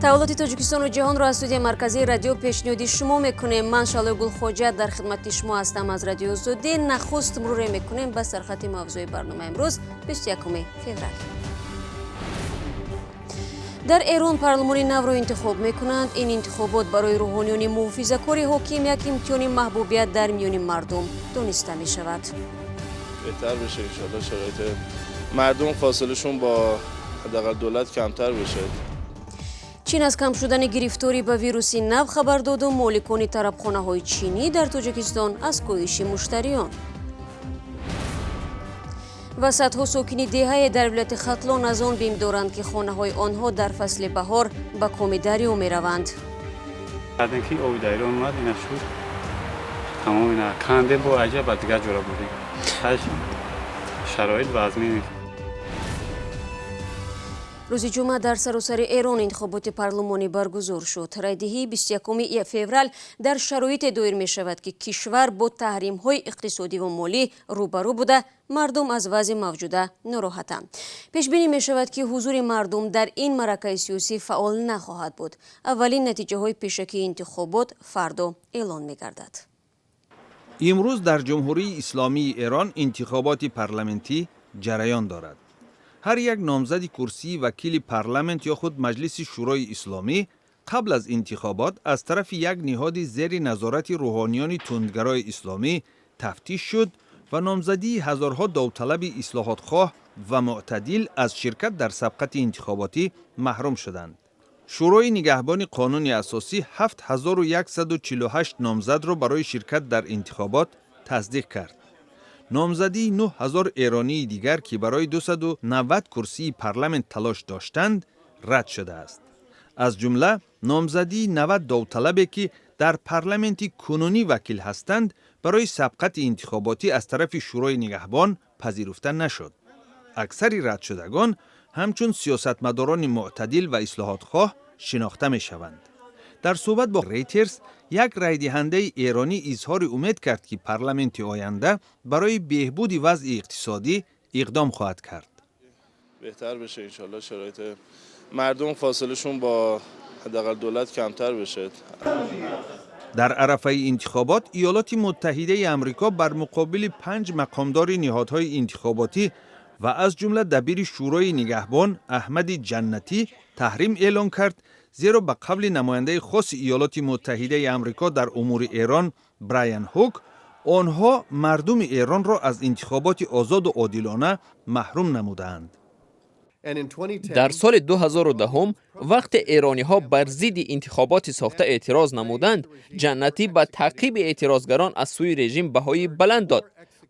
Таваллуди Тоҷикистону ҷаҳонро аз студияи марказии радио пешниҳоди шумо мекунем. Ман Шалои Гулхоҷа дар хидмати шумо ҳастам аз Радиои Озодӣ. Нахуст муруре мекунем ба сархати мавзӯи барнома имрӯз, 21 феврал. Дар Эрон парлумони навро интихоб мекунанд. Ин интихобот барои рӯҳониёни муҳофизакори ҳоким як имтиҳони маҳбубият дар миёни мардум дониста мешавад. Беҳтар бشه иншоалло, шароити мардум фосилашон бо ҳадақал давлат камтар бشه. Чин аз кам шудани гирифторӣ ба вируси нав хабар доду моликони тарабхонаҳои чинӣ дар Тоҷикистон аз коҳиши муштариён. Ва садҳо сокини деҳае дар вилояти Хатлон аз он бим доранд, ки хонаҳои онҳо дар фасли баҳор ба коми дарё мераванд. Баъден ки оби дарё омад, ина шуд тамом, ина кандем, бо аҷаб ба дигар ҷора бурдем. Шароит вазмин. Рӯзи ҷумъа дар саросари Эрон интихоботи парлумонӣ баргузор шуд. Райдиҳии 21 феврал дар шароите доир мешавад, ки кишвар бо таҳримҳои иқтисодиву молӣ рӯбарӯ буда, мардум аз вазъи мавҷуда нороҳатанд. Пешбинӣ мешавад, ки ҳузури мардум дар ин маъракаи сиёсӣ фаъол нахоҳад буд. Аввалин натиҷаҳои пешакии интихобот фардо эълон мегардад. Имрӯз дар Ҷумҳурии Исломии Эрон интихоботи парламентӣ ҷараён дорад. Ҳар як номзади курсии вакили парламент ё худ Маҷлиси Шӯрои Исломӣ қабл аз интихобот аз тарафи як ниҳоди зери назорати рӯҳониёни тундгарои исломӣ тафтиш шуд ва номзадии ҳазорҳо довталаби ислоҳотхоҳ ва мӯътадил аз ширкат дар сабқати интихоботӣ маҳрум шуданд. Шӯрои нигаҳбони қонуни асосӣ 7148 номзадро барои ширкат дар интихобот тасдиқ кард. Номзадии 9000 эронии дигар, ки барои 290 курсии парламент талош доштанд, рад шудааст. Аз ҷумла номзадии 90 довталабе, ки дар парламенти кунунӣ вакил ҳастанд, барои сабқати интихоботӣ аз тарафи Шӯрои нигаҳбон пазируфта нашуд. Аксари радшудагон ҳамчун сиёсатмадорони мӯътадил ва ислоҳотхоҳ шинохта мешаванд. Дар суҳбат бо Рейтерс як райдиҳандаи эронӣ изҳори умед кард, ки парламенти оянда барои беҳбуди вазъи иқтисодӣ иқдом хоҳад кард. Беҳтар бشه иншоалло, шароити мардум фосилашон бо ҳадақал давлат камтар бشه. Дар арафаи интихобот Иёлоти Муттаҳидаи Амрико бар муқобили панҷ мақомдори ниҳодҳои интихоботӣ ва аз ҷумла дабири Шӯрои нигаҳбон Аҳмади Ҷаннатӣ таҳрим эълон кард, зеро ба қавли намояндаи хоси Иёлоти Муттаҳидаи Амрико дар умури Эрон Брайан Ҳук, онҳо мардуми Эронро аз интихоботи озоду одилона маҳрум намудаанд. Дар соли 2010, вақте эрониҳо бар зидди интихоботи сохта эътироз намуданд, Ҷаннатӣ ба таъқиби эътирозгарон аз сӯи режим баҳои баланд дод.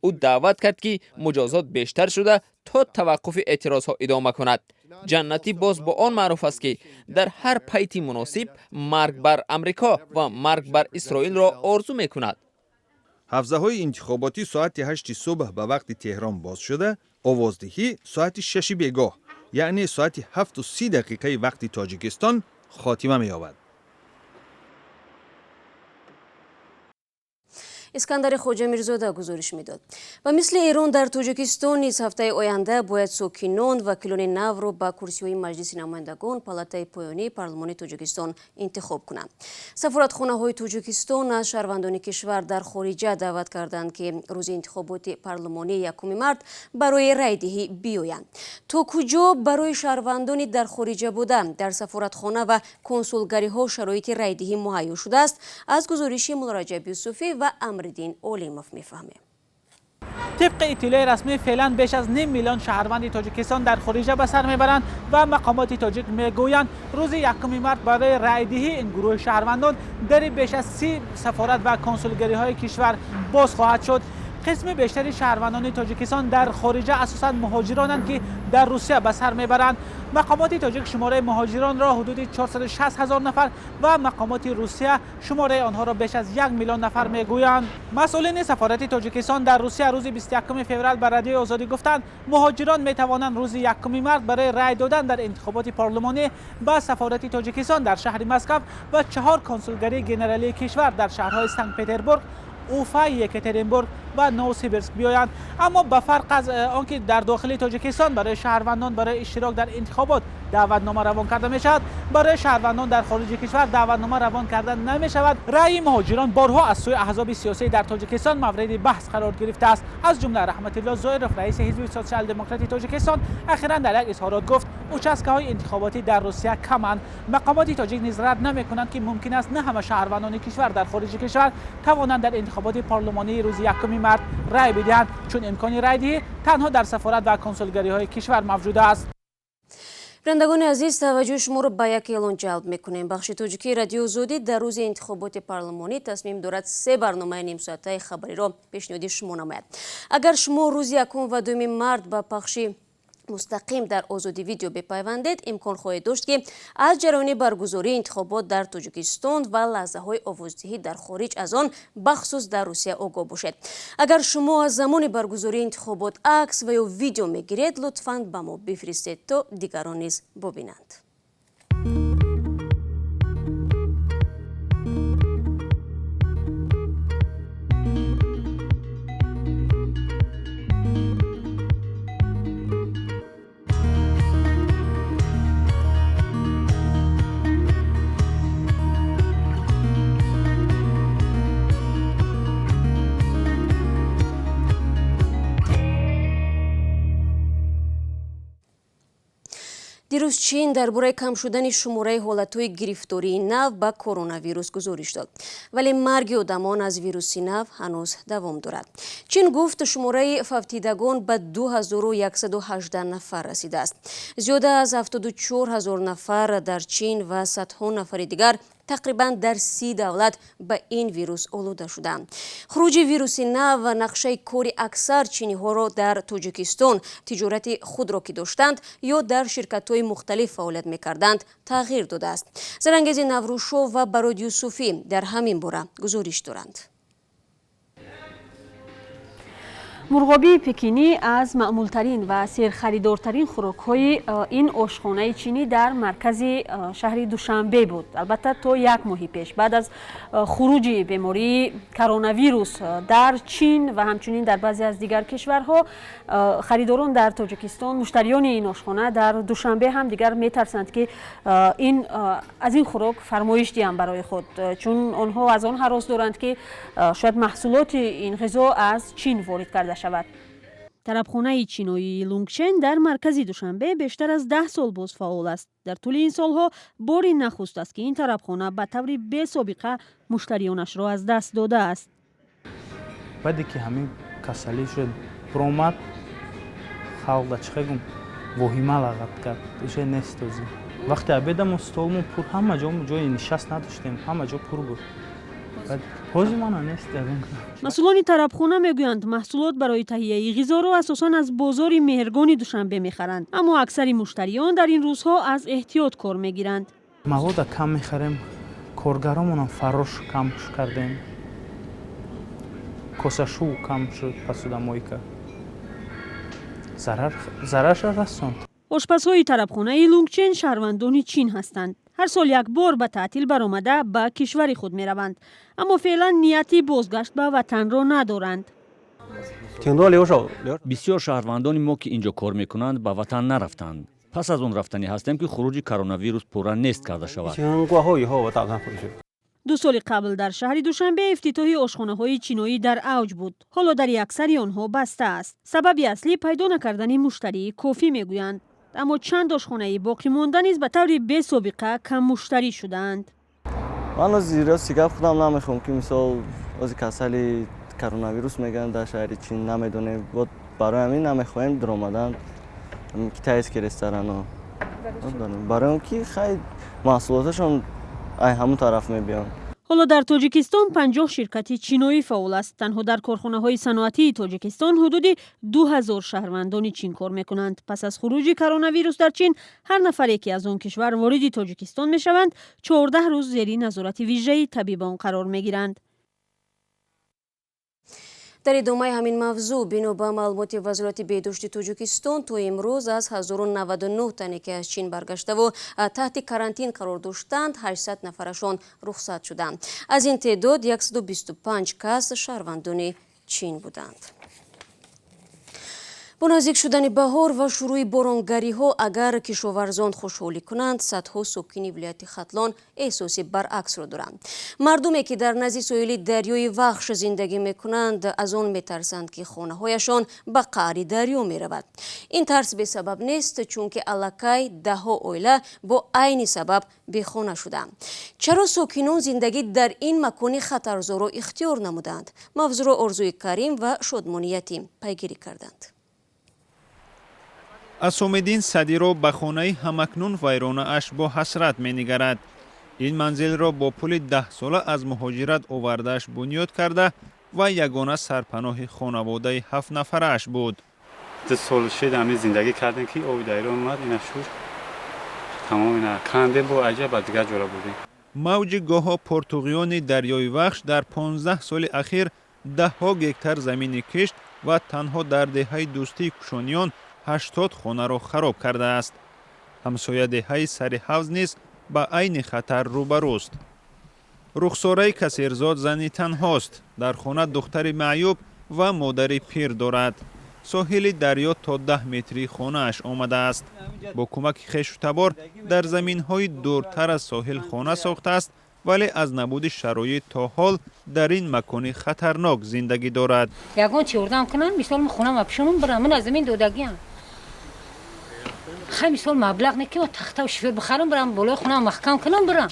Ӯ даъват кард, ки муҷозот бештар шуда, то таваққуфи эътирозҳо идома кунад. Ҷаннатӣ боз бо он маъруф аст, ки дар ҳар пайти муносиб марг бар Амрико ва марг бар Исроилро орзу мекунад. Ҳавзаҳои интихоботӣ соати 8 субҳ ба вақти Теҳрон боз шуда, овоздиҳӣ соати 6 бегоҳ, яъне соати 7:30 дақиқаи вақти Тоҷикистон хотима меёбад. Искандари Хоҷамирзода гузориш медод. Ба мисли Эрон дар Тоҷикистон низ ҳафтаи оянда бояд сокинон вакилони навро ба курсиҳои Маҷлиси намояндагон, палатаи поёнии парлумони Тоҷикистон интихоб кунанд. Сафоратхонаҳои Тоҷикистон аз шаҳрвандони кишвар дар хориҷа даъват карданд, ки рӯзи интихоботи парлумонии 1 март барои райдиҳӣ биёянд. То куҷо барои шаҳрвандони дар хориҷа буда дар сафоратхона ва консулгариҳо шароити райдиҳӣ муҳайё шудааст, аз гузориши Муллораҷаб Юсуфӣ ва Амриддин Олимов мефаҳмем. Тибқи иттилои расмӣ, феълан беш аз ним миллион шаҳрванди Тоҷикистон дар хориҷа ба сар мебаранд ва мақомоти тоҷик мегӯянд, рӯзи 1 март барои райдиҳии ин гурӯҳи шаҳрвандон дари беш аз 30 сафорат ва консулгариҳои кишвар боз хоҳад шуд. Қисми бештари шаҳрвандони Тоҷикистон дар хориҷа асосан муҳоҷиронанд, ки дар Русия ба сар мебаранд. Мақомоти тоҷик шумораи муҳоҷиронро ҳудуди 460 ҳазор нафар ва мақомоти Русия шумораи онҳоро беш аз 1 миллион нафар мегӯянд. Масъулини сафорати Тоҷикистон дар Русия рӯзи 21 феврал ба Радиои Озодӣ гуфтанд, муҳоҷирон метавонанд рӯзи 1 март барои рай додан дар интихоботи парлумонӣ ба сафорати Тоҷикистон дар шаҳри Москав ва чаҳор консулгарии генералии кишвар дар шаҳрҳои Санкт Петербург, Уфа, Екатеринбург ва Новосибирск биёянд. Аммо ба фарқ аз он ки дар дохили Тоҷикистон барои шаҳрвандон барои иштирок дар интихобот даъватнома равон карда мешавад, барои шаҳрвандон дар хориҷи кишвар даъватнома равон карда намешавад. Раъи муҳоҷирон борҳо аз сӯи аҳзоби сиёсӣ дар Тоҷикистон мавриди баҳс қарор гирифтааст. Аз ҷумла Раҳматулло Зоиров, раиси ҳизби Сотсиал-демократи Тоҷикистон, ахиран дар як изҳорот гуфт участкаҳои интихоботӣ дар Русия каманд. Мақомоти тоҷик низ рад намекунанд, ки мумкин аст на ҳама шаҳрвандони кишвар дар хориҷи кишвар тавонанд дар интихоботи парлумонии рӯзи 1 март рай бидиҳанд, чун имкони райдиҳӣ танҳо дар сафорат ва консулгариҳои кишвар мавҷуд аст. Бинандагони азиз, таваҷҷӯҳи шуморо ба як эълон ҷалб мекунем. Бахши тоҷикии Радиои Озодӣ дар рӯзи интихоботи парлумонӣ тасмим дорад 3 барномаи нимсоатаи хабариро пешниҳоди шумо намояд. Агар шумо рӯзи 1 ва 2 март ба пахши мустақим дар Озодӣ видео бипайвандед, имкон хоҳед дошт, ки аз ҷараёни баргузории интихобот дар Тоҷикистон ва лаҳзаҳои овоздиҳӣ дар хориҷ аз он, бахусус дар Русия, огоҳ бошед. Агар шумо аз замони баргузории интихобот акс ва ё видео мегиред, лутфан ба мо бифиристед, то дигарон низ бубинанд. Дирӯз Чин дар бораи кам шудани шумораи ҳолатҳои гирифтории нав ба коронавирус гузориш дод. Вале марги одамон аз вируси нав ҳанӯз давом дорад. Чин гуфт, шумораи фавтидагон ба 2118 нафар расидааст. Зиёда аз 74 ҳазор нафар дар Чин ва садҳо нафари дигар тақрибан дар 30 давлат ба ин вирус олуда шуданд. Хуруҷи вируси нав ва нақшаи кори аксар чиниҳоро дар Тоҷикистон, тиҷорати худро ки доштанд ё дар ширкатҳои мухталиф фаъолият мекарданд, тағйир додааст. Зарангези Наврӯзшов ва Барод Юсуфӣ дар ҳамин бора гузориш доранд. Мурғобии пекинӣ аз маъмултарин ва серхаридортарин хӯрокҳои ин ошхонаи чинӣ дар маркази шаҳри Душанбе буд. Албатта, то як моҳи пеш, баъд аз хуруҷи бемории коронавирус дар Чин ва ҳамчунин дар баъзе аз дигар кишварҳо, харидорон дар Тоҷикистон, муштариёни ин ошхона дар Душанбе ҳам дигар метарсанд, ки аз ин хӯрок фармоиш диҳанд барои худ, чун онҳо аз он ҳарос доранд, ки шояд маҳсулоти ин ғизо аз Чин ворид карда шавад. Тарабхонаи чиноии Лунгчен дар маркази Душанбе бештар аз 10 сол боз фаъол аст. Дар тӯли ин солҳо бори нахуст аст, ки ин тарабхона ба таври бесобиқа муштариёнашро аз даст додааст. Баъде ки ҳамин касалӣ шуд, буромад, халқ да чӣ гум воҳима лағат кард, уже нест озӣ. Вақте обеда мо столмон пур, ҳама ҷо ҷои нишаст надоштем, ҳама ҷо пур буд. Ҳозир мана нест. Масъулони тарабхона мегӯянд, маҳсулот барои таҳияи ғизоро асосан аз бозори Меҳргони Душанбе мехаранд, аммо аксари муштариён дар ин рӯзҳо аз эҳтиёт кор мегиранд. Мавода кам мехарем, коргаромонам фаррош кам кардем, косашу кам шуд, посудомойка зарарша расонд. Ошпазҳои тарабхонаи Лунгчен шаҳрвандони Чин ҳастанд. Ҳар сол як бор ба таътил баромада ба кишвари худ мераванд, аммо феълан нияти бозгашт ба ватанро надоранд. Бисёр шаҳрвандони мо, ки ин ҷо кор мекунанд, ба ватан нарафтанд. Пас аз он рафтанӣ ҳастем, ки хуруҷи коронавирус пурра нест карда шавад. 2 соли қабл дар шаҳри Душанбе ифтитоҳи ошхонаҳои чиноӣ дар авҷ буд. Ҳоло дари аксари онҳо баста аст. Сабаби аслӣ пайдо накардани муштарии кофӣ мегӯянд. Аммо чанд ошхонаи боқӣ монда низ ба таври бесобиқа каммуштарӣ шудаанд. Ман ози рости гап худам намехоҳам, ки мисол ози касали коронавирус мегӯянд дар шаҳри Чин, намедонем. Барои ҳамин намехоҳем дуромадан китайский ресторанҳо. Барои он ки хай маҳсулоташон ай ҳамон тараф мебиёнд. Ҳоло дар Тоҷикистон 50 ширкати чиноӣ фаъол аст. Танҳо дар корхонаҳои саноатии Тоҷикистон ҳудуди 2000 шаҳрвандони Чин кор мекунанд. Пас аз хуруҷи коронавирус дар Чин, ҳар нафаре, ки аз он кишвар вориди Тоҷикистон мешаванд, 14 рӯз зери назорати вижаи табибон қарор мегиранд. Дар идомаи ҳамин мавзӯъ, бино ба маълумоти Вазорати беҳдошти Тоҷикистон, то имрӯз аз 1099 тане, ки аз Чин баргаштаву таҳти карантин қарор доштанд, 800 нафарашон рухсат шуданд. Аз ин теъдод 125 кас шаҳрвандони Чин буданд. Бо наздик шудани баҳор ва шурӯи боронгариҳо, агар кишоварзон хушҳолӣ кунанд, садҳо сокини вилояти Хатлон эҳсоси баръаксро доранд. Мардуме, ки дар назди соҳили дарёи Вахш зиндагӣ мекунанд, аз он метарсанд, ки хонаҳояшон ба қаъри дарё меравад. Ин тарс бесабаб нест, чунки аллакай даҳҳо оила бо айни сабаб бехона шуданд. Чаро сокинон зиндагӣ дар ин макони хатарзоро ихтиёр намуданд? Мавзӯъро Орзуи Карим ва Шодмони Ятим пайгирӣ карданд. Асомиддин Садиро ба хонаи ҳамакнун вайронааш бо ҳасрат менигарад. Ин манзилро бо пули 10сола аз муҳоҷират овардааш бунёд карда ва ягона сарпаноҳи хонаводаи ҳафтнафарааш буд. 2 сол шид ҳамин зиндагӣ кардем, ки оби дарё омад, ина шуд тамом, ина кандем, бо аҷа ба дигар ҷора бурдем. Мавҷи гоҳо пуртуғёни дарёи Вахш дар 15 соли ахир даҳҳо гектар замини кишт ва танҳо дар деҳаи Дӯстии Кушониён 80 хонаро хароб кардааст. Ҳамсоя деҳаи Сари Ҳавз низ ба айни хатар рӯбарӯст. Рухсораи Касирзод зани танҳост. Дар хона духтари маъюб ва модари пир дорад. Соҳили дарё то 10 метрии хонааш омадааст. Бо кӯмаки хешу табор дар заминҳои дуртар аз соҳил хона сохтааст, вале аз набуди шароит то ҳол дар ин макони хатарнок зиндагӣ дорад. Ягон чи ёрдам кунам, мисол, ман хонам пишонам барам, ман аз замин додагиам. Хай, мисол, маблағ не, ки тахтаву шифер бихарам, барам болои хонам маҳкам кунам, барам.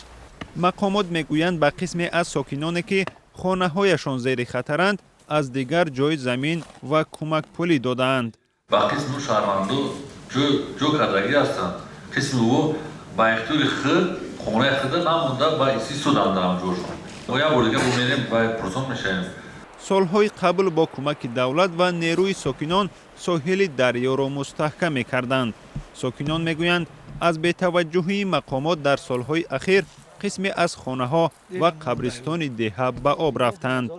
Мақомот мегӯянд, ба қисме аз сокиноне, ки хонаҳояшон зери хатаранд, аз дигар ҷой замин ва кӯмакпулӣ додаанд. Ба қисму шаҳрвандо ҷо кардагӣ ҳастанд, қисми ӯ ба ихтиёри худ хонаи худа намонда, ба истисоданд дар ҳамҷошон. Мо як бор дига бумерем ва пурсон мешавем. Солҳои қабл бо кӯмаки давлат ва нерӯи сокинон соҳили дарёро мустаҳкам мекарданд. Сокинон мегӯянд, аз бетаваҷҷӯҳии мақомот дар солҳои ахир қисме аз хонаҳо ва қабристони деҳа ба об рафтанд.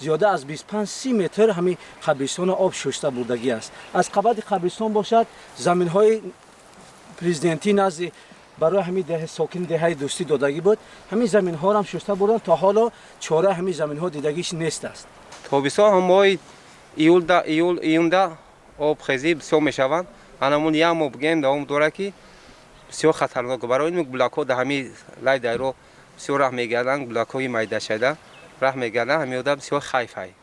Зиёда аз 25-30 метр ҳамин қабристоно об шушта бурдагӣ аст. Аз қабати қабристон бошад, заминҳои президентӣ назди барои ҳамин сокини деҳаи Дӯстӣ додагӣ буд, ҳамин заминҳоро ҳам шуста бурданд. То ҳоло чораи ҳамин заминҳо дидагиш нест аст. Тобистон ҳам моҳи июлда, июл, июнда обхезӣ бисёр мешаванд. Анамун як моҳ бигем давом дорад, ки бисёр хатарнок. Барои ин гулакҳо дар ҳамин лай дайро бисёр раҳ мегарданд, гулакҳои майдашада раҳ мегарданд, ҳамин одам бисёр хайфай.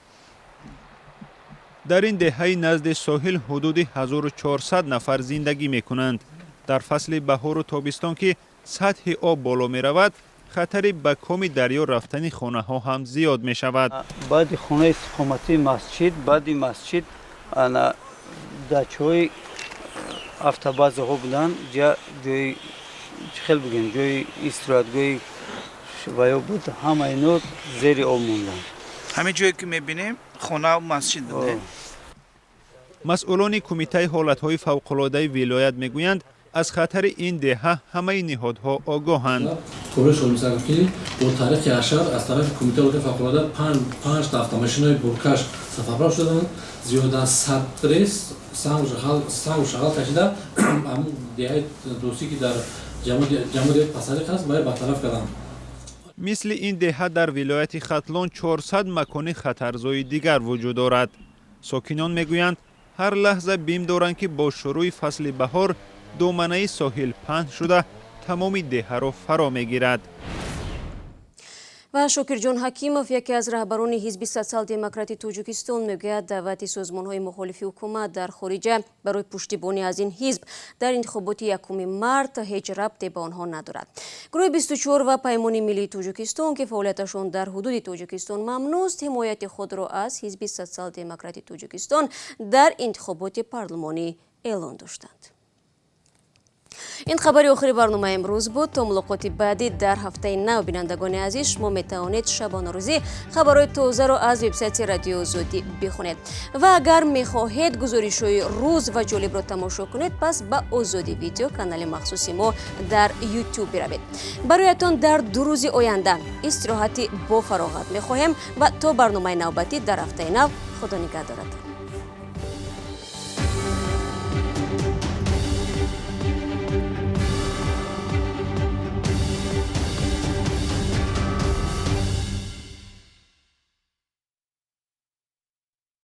Дар ин деҳаи назди соҳил ҳудуди 1400 нафар зиндагӣ мекунанд. Дар фасли баҳору тобистон, ки сатҳи об боло меравад, хатари ба коми дарё рафтани хонаҳо ҳам зиёд мешавад. Баъди хонаи истиқоматии масҷид, баъди масҷид ана дачаҳои автобазаҳо буданд. Ҷои чӣ хел бигем, ҷои истироҳатгоҳи ваё буд, ҳама ино зери об монданд. Ҳамин ҷое ки мебинем, хонаву масҷид буде. Масъулони Кумитаи ҳолатҳои фавқулодаи вилоят мегӯянд, аз хатари ин деҳа ҳамаи ниҳодҳо огоҳанд. Корҳои ки бо таърихи ҳашар аз тарафи Кумитаи ҳолатҳои фавқулода панҷта автомашинаи боркаш сафарбар шуданд. Зиёда аз 100 рейс сангу шағал кашида, ҳамун деҳаи Дӯстӣ, ки дар ҷамоати Пасариқ аст, вай бартараф карданд. Мисли ин деҳа дар вилояти Хатлон 400 макони хатарзои дигар вуҷуд дорад. Сокинон мегӯянд, ҳар лаҳза бим доранд, ки бо шурӯъи фасли баҳор доманаи соҳил паҳн шуда, тамоми деҳаро фаро мегирад. Ва Шокирҷон Ҳакимов, яке аз раҳбарони Ҳизби Социал-демократи Тоҷикистон, мегӯяд, даъвати созмонҳои мухолифи ҳукумат дар хориҷа барои пуштибонӣ аз ин ҳизб дар интихоботи 1 март ҳеҷ рабте ба онҳо надорад. Гурӯҳи 24 ва Паймони миллии Тоҷикистон, ки фаъолияташон дар ҳудуди Тоҷикистон мамнӯъст, ҳимояти худро аз Ҳизби Социал-демократи Тоҷикистон дар интихоботи парлумонӣ эълон доштанд. Ин хабари охири барномаи имрӯз буд. То мулоқоти баъдӣ дар ҳафтаи нав, бинандагони азиз, шумо метавонед шабонарӯзӣ хабарҳои тозаро аз вебсайти Радиои Озодӣ бихонед ва агар мехоҳед гузоришҳои рӯз ва ҷолибро тамошо кунед, пас ба Озодӣ Видео, канали махсуси мо дар Ютуб биравед. Бароятон дар 2 рӯзи оянда истироҳати бофароғат мехоҳем ва то барномаи навбатӣ дар ҳафтаи нав, худо нигаҳдоратон.